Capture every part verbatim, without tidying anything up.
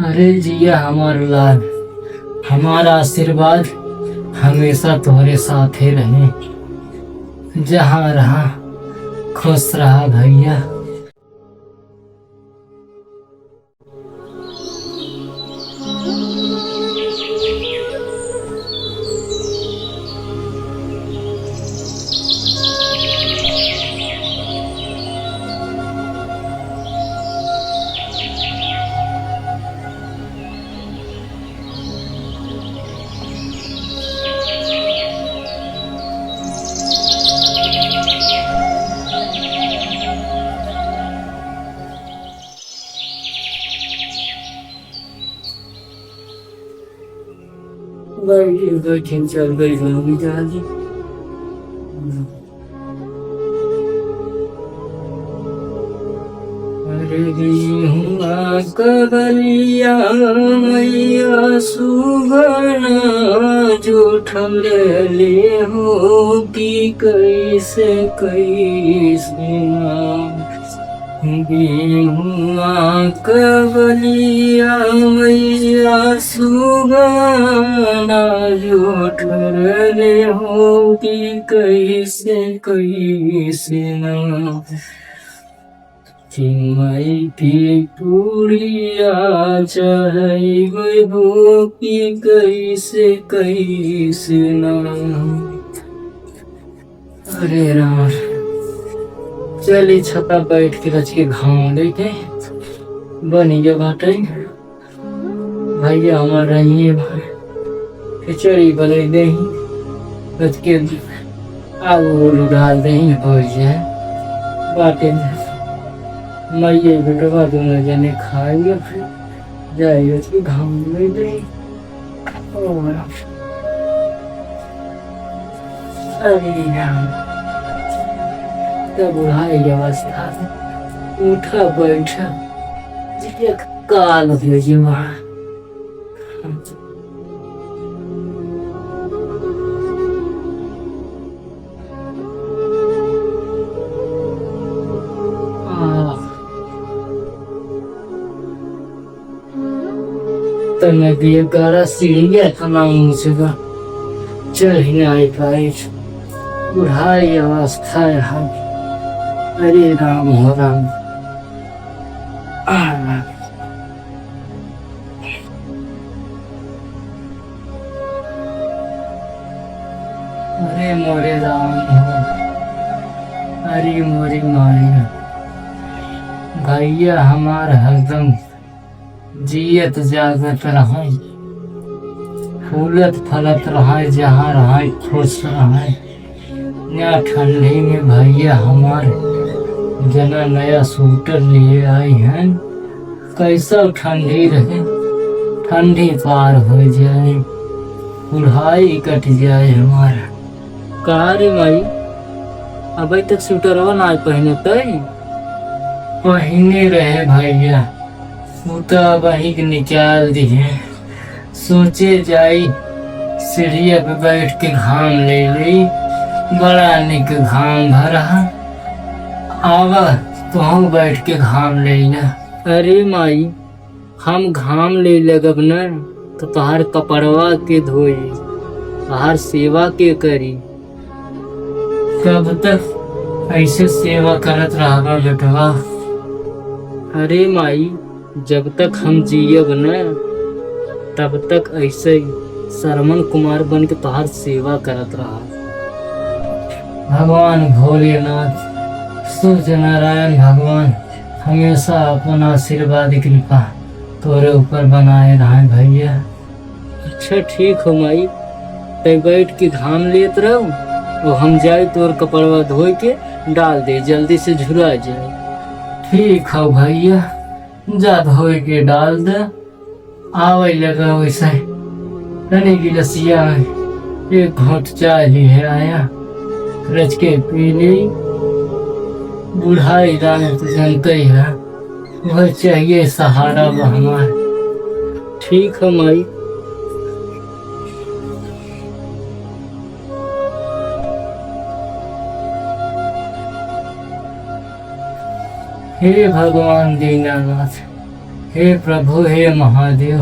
अरे जिया हमार लाल, हमार आशीर्वाद हमेशा तोहरे साथे रहे। जहाँ रहा खुश रहा भैया। बैठे, बैठे, चल गई होंगी जल्दी। अरे गेहुआ कबलिया मैया सुगना जो ठंडले हो कि कैसे, कैसे ना। गेहुआ कबलिया मैया सुगना जो ठंडले हो कि कैसे, कैसे ना। चिन्मय की पुड़िया चढ़ाई गई हो कि कैसे, कैसे ना। अरे राम, चली छता बैठ के रच के घाम लेके बन गया बाटे। भैया हमार रहिए भाई, खिचड़ी बनई देही, रच के आलू उलू डाल देही, हो जाए बाटे। मइये बेटवा दोनों जने खाएंगे, फिर जाए रच के घाम लेई देही। और अरे राम, तब बुढ़ाई अवस्था, उठा बैठा, एक काल हो गया। आह। तो नदिया गारा सीढ़िया इतना ऊंचे बा, चढ़ ही ना आई पाई। बुढ़ाई अवस्था है हम। अरे राम हो राम। आ, अरे मोरे राम हो, अरे मोरी माई। भैया हमार हरदम जियत जागत रहइ, फूलत फलत रहइ, जहाँ रहइ खुश रहइ। या ठंडी में भैया हमार जना नया स्वेटर लिए आई हैं। कैसा ठंडी रहे, ठंडी पार होइ जाए, बुढ़ाई कट जाए हमार। का रे माई, अबे तक स्वेटरवा ना पहिने तई? पहिने रहे भैया, उ तो अबही के निकाल दिहे। सोचे जाई सीढ़िया पे बैठ के घाम लेई लेई, बड़ा निक घाम भरा। आवा, तुहू बैठ के घाम लेई ना। अरे माई, हम घाम लेई लगब न, तो तोहार कपड़वा के धोई, तोहार सेवा के करी? कब तक ऐसे सेवा करत रहबा बेटवा? अरे माई, जब तक हम जियब न, तब तक ऐसे ही श्रवण कुमार बन के तोहार सेवा करत रहब। भगवान भोलेनाथ, सूर्य नारायण भगवान हमेशा अपन आशीर्वाद कृपा तोरे ऊपर बनाए रहइ भैया। अच्छा ठीक हो माई, तै बैठ के घाम लेत रहो और हम जाई तोर कपड़वा धोई के डाल देई, जल्दी से झुरा जाई। ठीक हो भैया, जा धोई के डाल दे। आवइ लगा वैसे तनी गिलसिया में एक घूंट चाय लिहे आया, रच के पी लेई। बुढ़ाई राम तो जानते ही है, वह चाहिए सहारा बा हमार। ठीक है माई। हे भगवान दीनानाथ, हे प्रभु, हे महादेव,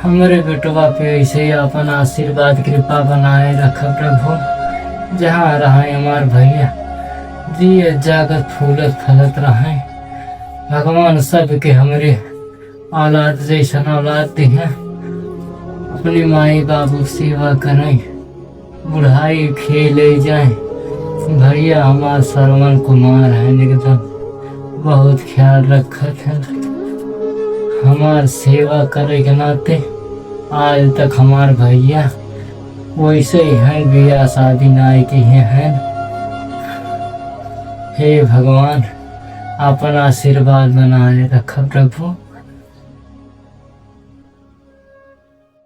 हमरे बेटवा पे ऐसे ही आपन आशीर्वाद, कृपा बनाए रख प्रभु। जहाँ रहे हमार भैया, जियत जागत फूलत फलत रहे। भगवान सबके हमरे औलाद जैसन औलाद दिहे, अपने माई बाबू सेवा करें, बुढ़ाई खेले जाए। भैया हमार श्रवण कुमार है, एकदम बहुत ख्याल रखत है, हमार सेवा करे के नाते आज तक हमार भैया वैसे ही हैं, बियाह शादी नाई किहे हैं। हे भगवान, आपन आशीर्वाद बनाए रख प्रभु।